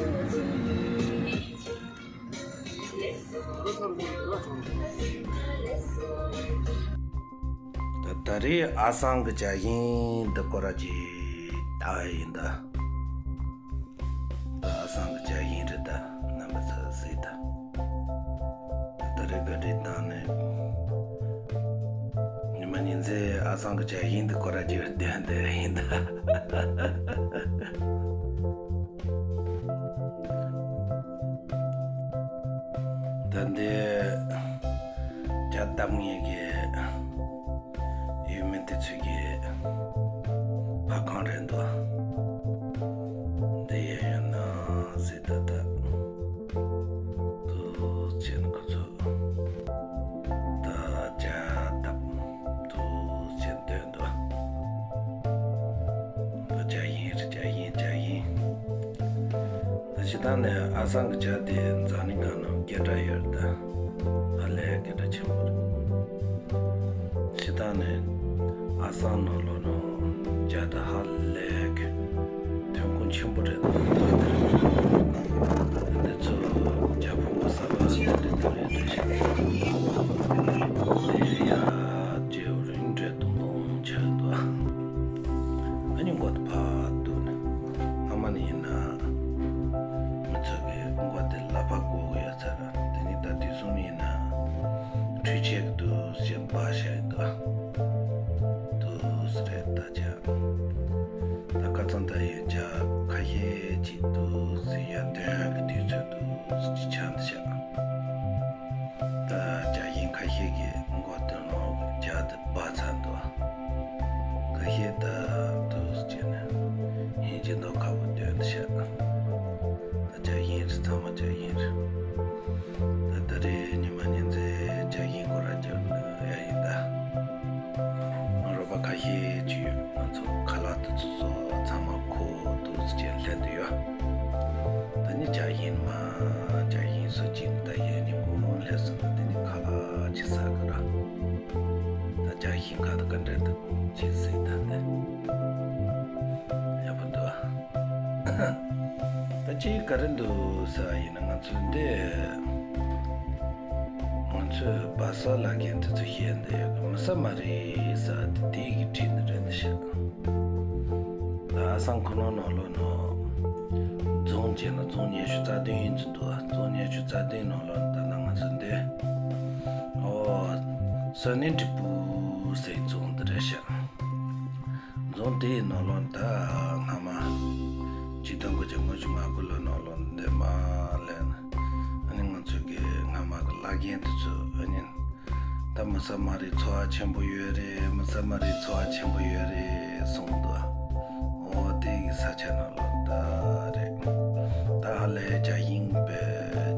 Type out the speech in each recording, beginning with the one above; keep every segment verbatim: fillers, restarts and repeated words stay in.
ད་ད་རེས་ཨ་སང་གི་ཇ་ཧིན་འདི་སྐོར་ར་ཅིག་ལྟ་ཡིན་ད། ད་ཨ་སང་གི་ཇ་ཧིན་རེད་ད། རྣམ་པ་ཚོ་གཟིགས་ད། ད་རེས་ག་འདྲས་བཏང་ནས། ཉི་མ་ཉིན་མཚན་ཨ་སང་གི་ཇ་ཧིན་འདི་སྐོར་ར་ཅིག་བསྡད་བསྡད་ཡིན་ད། ད་འདི་ཇ་བཏབ་མཁན་གྱི་ཡུལ་མི་དེ་ཚོ་གི་ཕ་ཁང་རེད་འདུག་འདི་ཡན་ཡོད་ན་ཟེར་ད་ད། དུ་ཅན་ཁོ་ཚོ། ད་ཇ་བཏབ་དུ་ཅན་སྡོད་འདུག་ད་ཇ་ཧིན་རེད། ཇ་ཧིན་ཇ་ཧིན། ད་སྤྱིར་བཏང་ནས་ཨ་སང་གི་ཇ་དེ་འཛམ་གླིང་སྒང་ནང་སྐད་གྲགས་ཡོད་རེད་ད། ཧ་ལས་སྐད་གྲགས་ཆེན་པོ་རེད། སྤྱིར་བཏང་ནས་ཨ་སང་ནང་ལོགས་ནང་ཇ་དེ་ཧ་ལས་གི་ཐོན་ཁུངས་ཆེན་པོ་རེད་ད། འདི་ཚོ་ཇ་ཕུང་པོ་གསར་པ་ཟེར་དེ་འདྲ་རེད་ཤག་དེ་ཡ་ཇེའུ་རིང་འདྲ་དུང་དུང་ཆགས་འདུག་ཨ་ནི་མགོ་དེ་ཕར་གཏུགས་ནས། སྔ་མ་ནས་ཡིན་ན་མི་ཚོ་གི་མགོ་དེ་ལག་པ་བཀོག་གི་ཡོད་ཚར། དེ་ནི་ད་དུས་གསུམ་ཡིན་ན་འཕྲུལ་ཆས་ཀྱི་འདུག་ཅེས་འབའ་ཤ་ཡི་འདུག་འདུག་རེད་ད་ཆ། ད་ཁ་ཚང་ད་ཡོད་ཇ་ཁ་ཤས་ཅིག་འདུག་ཟེར་ཡ་དོན་གྱི་དུས་ཚོད་འདུག་ཅིག་ཆགས་འདི་ཤག་ད་ཇ་ཧིན་ཁ་ཤས་ཀྱི་མགོ་སྟོན་ལོག་ཇ་དེ་འབའ་ཚར་འདུག་ཁ་ཤས་ད་འདུག་ཅེས་ནས་ཧིན་ཇི་མདོག་ཁ་པོ་སྟོན་འདི་ཤག་ད་ཇ་ཧིན་རེད། ཚང་མ་ཇ་ཧིན་རེད། ད་ད་རེས་ཉི་མ་ཉིན་མཚན་ཇ་ཧིན་སྐོར་ར་རྒྱབ་ཡ་ཡིན་ད། ང་རོགས་པ་ཁ་ཤས་ཅིག་ཡོད། ང་ཚོ་ཁ་ལག་དེ་ཚོ་ཚོ་ཚང་མ་ཁོ་འདུག་ཅེས་ལྷན་དུ་ཡོད། ད་ནི་ཇ་ཧིན་མ་ཇ་ཧིན་སུ་ཅིག་ད་ཡས་ཉིན་གུང་ལྷས་སོང་ན་དེ་ནི་ཁ་ལག་ཅིག་ཟ་གི་ར། ད་ཇ་ཧིན་ཁ་ད་ག་འདྲ་འདུག་ཅིག་གཟིགས་ད་ད། ཡག་པོ་འདུག་ད་ཅི་ག་རེ་འདུག་ཟེར་བ་ཡིན་ན། ང་ཚོ་འདི་ང་ཚོའི་བ་ས་ལ་རྒན་དེ་ཚོ་བཤད་འདི་མི་ས་མ་རེད་ཟེར་བ་དེ་དེ་གི་བྲིས་ནི་རེད་འདི་ཤག་ད་ཨ་སང་ཁོ་ནོ་ནོ་ལོ་ནོ་རྫོང་བྱས་ན་རྫོང་ཉི་ཤུ་རྩ་བདུན་ཡིན་ཚུལ་འདུག་རྫོང་ཉི་ཤུ་རྩ་བདུན་ནོ་ལོ་ད་ན་ང་ཚོ་འདི་ཨོ་ས་ནི་འབྲི་སྤུ་ཟེར་རྫོང་འདི་རེད་ཤག་རྫོང་དེའི་ནང་ལོགས་ད་སྔ་མ་ཆིག་སྟོང་དགུ་བརྒྱ་ལྔ་བཅུ་ང་དགུ་ལོ་ནང་ལོགས་འདི་མ་ལས་ཨ་ནི་ང་ཚོ་གི་སྔ་མ་གི་བླ་རྒན་དེ་ཚོ་ཨ་ནི་ད་མི་ས་མ་རེད། འཚོ་བ་ཆེན་པོ་ཡོད་རེད། མི་ས་མ་རེད། འཚོ་བ་ཆེན་པོ་ཡོད་རེད་གསུངས་འདུག་འོ་དེ་གི་ས་ཆ་ནང་ལོགས་ད་རེད། ད་ཧ་ལས་ཇ་ཧིན་དཔེ་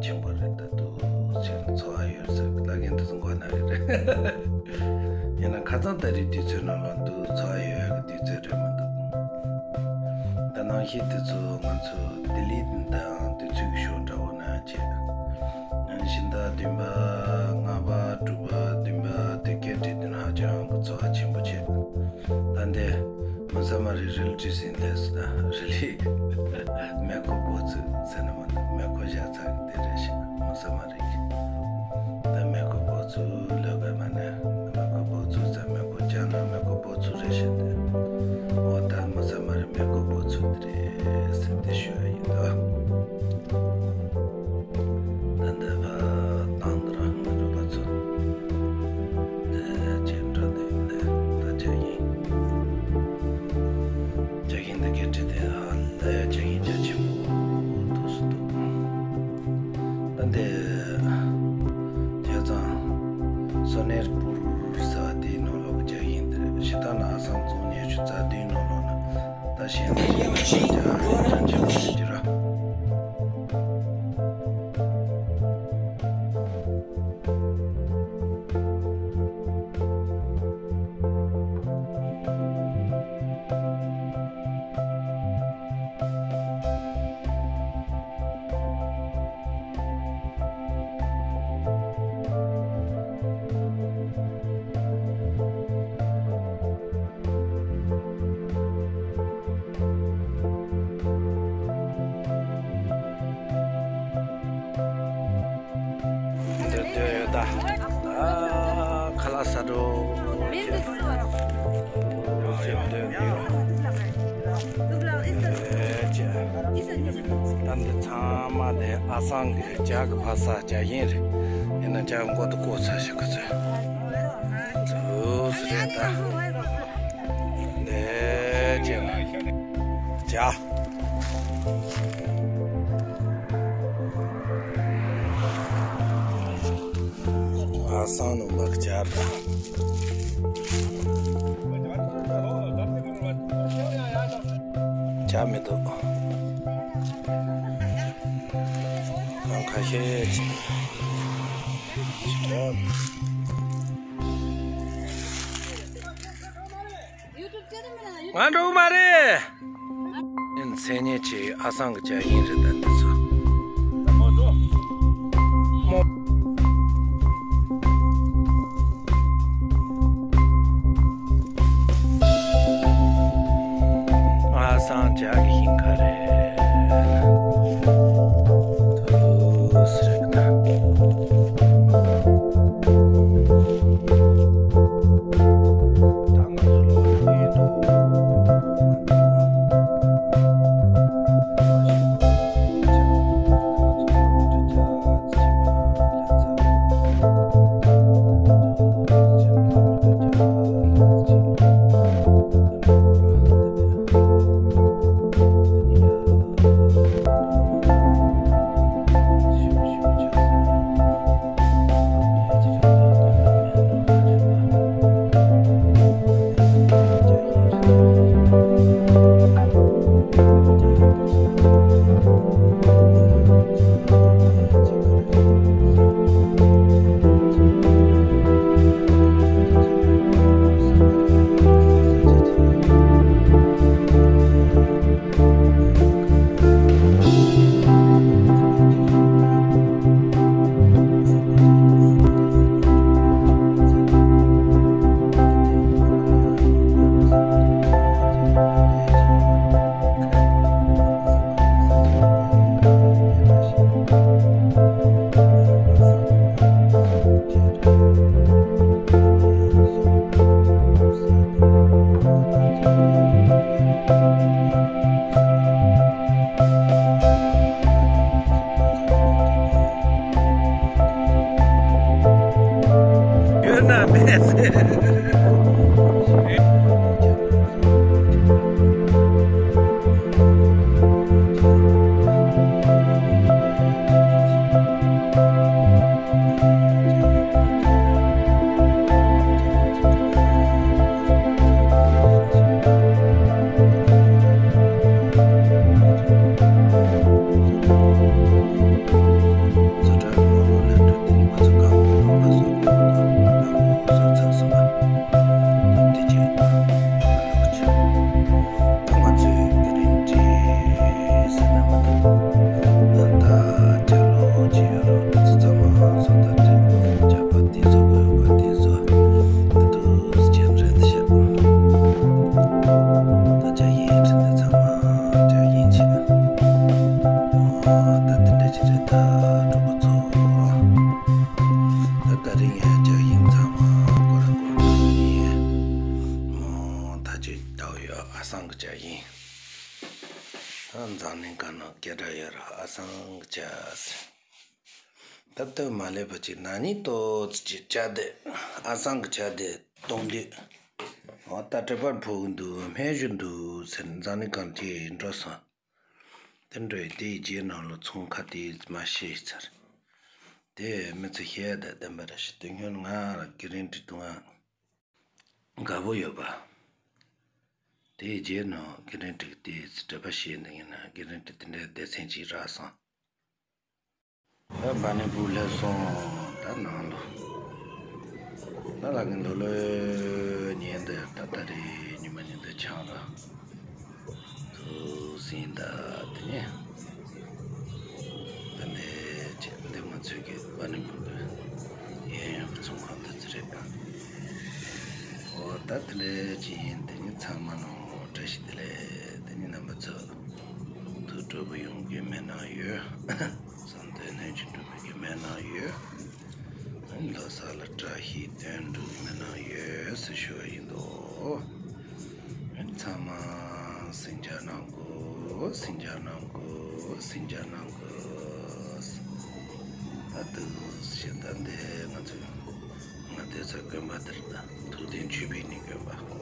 ཆེན་པོ་རེད། ད་འདུག་ཅེས་འཚོ་བ་ཡོད་ཟེར་བླ་རྒན་དེ་ཚོ་མགོ་ན་གི་རེད། ཡིན་ན་ཁ་སང་ད་རེས་དུས་ཚོད་ནང་ལ་འདུག་འཚོ་བ་ཡོད་ཡག་གི་དུས་ཚོད་རེད་མི་འདུག་ད་ནང་བཞིན་དེ་ཚོ་ང་ཚོ་ལྡི་ལི་དང་དུས་ཚོད་ཀྱི་ཤོག་འདྲ་བོ་ན་བྱས། གཞན་དག་བདུན་པ་ལྔ་པ་དྲུག་པ་བདུན་པ་དེ་སྐད་བྲིས་དུས་ན་ཧ་ཅང་གི་འཚོ་བ་ཆེན་པོ་བྱས། ད་འདི་མི་ས་མ་རི་རིལ་ཏྲི་སིན་ལས་སུ་ད་རི་ལི་མེ་ཁོ་བོ་ཚུ་ཟེར་ན་མ་མེ་ཁོ་བཞག་ཚར་དེ་རེད་ཤག་མི་ས་མ་རི་གི་ད་མེ་ཁོ་བོ་ཚུ་ལོ་ག་མ་ན་མེ་ཁོ་བོ་ཚུ་ཟེར་མེ་ཁོ་ཅ་ན་མེ་ཁོ་བོ་ཚུ་རེད་ཤག་དེ་འོ་ད་མི་ས་མ་རི་མེ་ཁོ་བོ་ཚུ་དེ་རེད་ཟེར་དེ་ཞུ་ཡ་ཡིན་ད། ད་འདི་བ་དང་འདི་རང་གི་རུ་བ་ཚོ། འདི་ཅན་འགྲོ་འདི་འདི་ད་ཅ་ཡིན། ཅ་ཡིན་འདི་སྐད་བྲིས་ཏེ་ཨ་ད་ཡ་ཅ་ཡིན་ཅ་ཆེན་པོ་འདུག་སུ་འདུག་ད་འདི་ ཨ། ཁ་ལག་ཟ་འགྲོ། ཞིག་འདོན་འདུག་ཨེ་ཅེ། ད་འདི་ཚང་མ་དེ་ཨ་སང་གི་ཇ་གི་ཕ་ས་ཇ་ཡིན་རེད། ཡིན་ན་ཇ་མགོ་དུ་བསྐོར་ཚར་ཞིག་གི་ཚོད། ཚུགས་སུ་རེད་ད། ཨེ་ཅེ། ཇ། ཨ་སང་ནང་མར་ཇ་དང་། ཇ་མི་འདུག་ཁང་ཁ་ཤས་ཅིག་ང་འགྲོ་གི་མ་རེད། ཨིན་མཚན་སྙན་ཆེ། ཨ་སང་གི་ཇ་ཡིན་རེད་ད་འདི་ཚོ། མོ། ཨ་སང་ཇ་གི་ཞིང་ཁ་རེད། ཐུགས་སུ་རེད་ད། ཡོད་ན་མེད་ཟེར། ད་དེ་འདྲ་ཅིག་རེད་ད་གྲོགས་པོ་ཚོ། ད་ད་རིང་ཡང་ཇ་ཡིན་ཚང་མ་སྐོར་ར་སྐོར་ར་ཡིན། མོ་ད་ཅིག་ལྟ་བུ་ཡོད་ཨ་སང་གི་ཇ་ཡིན། ཨ་འཛམ་གླིང་ག་ན་སྐད་གྲགས་ཡོད་ར་ཨ་སང་གི་ཇ་ཟེར། ད་ལྟ་མ་སླེབས་པ་ཅིག་ན་ནིང་ཏོག་ཙི་ཅིག་ཇ་དེ་ཨ་སང་གི་ཇ་དེ་གཏོང་དུས། འོ་ད་དྲེག་པར་ཕོག་གི་འདུག་སྨན་ཞུ་འདུག་ཟེར་འཛམ་གླིང་གང་ཅིག་འགྲོ་སོང་། དེ་འདྲའི་དེའི་རྗེས་ནང་ལ་ཚོང་ཁ་དེ་མ་ཤེས་ཚར། དེ་མི་ཚོ་བཤད་ད་བདེན་པ་ར་ཤི་དེ་སྔོན་ང་ར་གི་རིན་ཏི་དུང་ང་དགའ་པོ་ཡོད་པ། དེའི་རྗེས་ནང་གི་རིན་ཏི་དེ་ཚི་གྲྭ་པ་བཤད་འདི་ཡིན་ན་གི་རིན་ཏི་དེ་འདྲའི་སྡེ་ཚན་ཅིག་རག་སོང་། ད་བ་ནི་བུ་ལས་སོང་ད་ནང་ལོ། ད་ལ་གི་འདོ་ལོ་ཉན་འདི་ད་ད་རེ་ཉི་མ་ཉི་འདི་ཆང་ར། ཐུགས་ཟིན་ད་དེ་ནས། ད་ནས་ཅི་འདི་ང་ཚོས་ཀྱི་བ་ནི་བུ་གི་ཡན་ཡོད་ཀྱི་ཚོང་ཁང་འདི་ཚི་རེད། འོ་ད་དེ་འདྲའི་ཅི་ཡིན་དེ་ནི་ཚང་མ་ནང་བཀྲ་ཤིས་བདེ་ལེགས་དེ་ནི་རྣམ་པ་ཚོ་ཐུགས་སྤྲོ་པོ་ཡོང་གི་མེད་ན་ཡོད། བསམ་དོན་ནན་གྱི་འགྲུབ་པའི་གི་སྨོན་ལམ་ཡོད། ང་ ལོ་གསར་ལ་བཀྲ་ཤིས་དོན་འགྲུབ་སྨོན་ལམ་ཡོད་ཟེར་ཞུ་བ་ཡིན་དོ། ཚང་མ་སེམས་ཅན་ནང་གོ་སེམས་ཅན་ནང་གོ་སེམས་ཅན་ནང་གོ། ད་དུ་ཞེ་ད་འདི་ང་ཚོས་ང་དེ་ཚོ་དགོན་པ་དེར་ད་ཐུགས་བདེན་ཆོས་འཕེལ་ནས་དགོན་པ།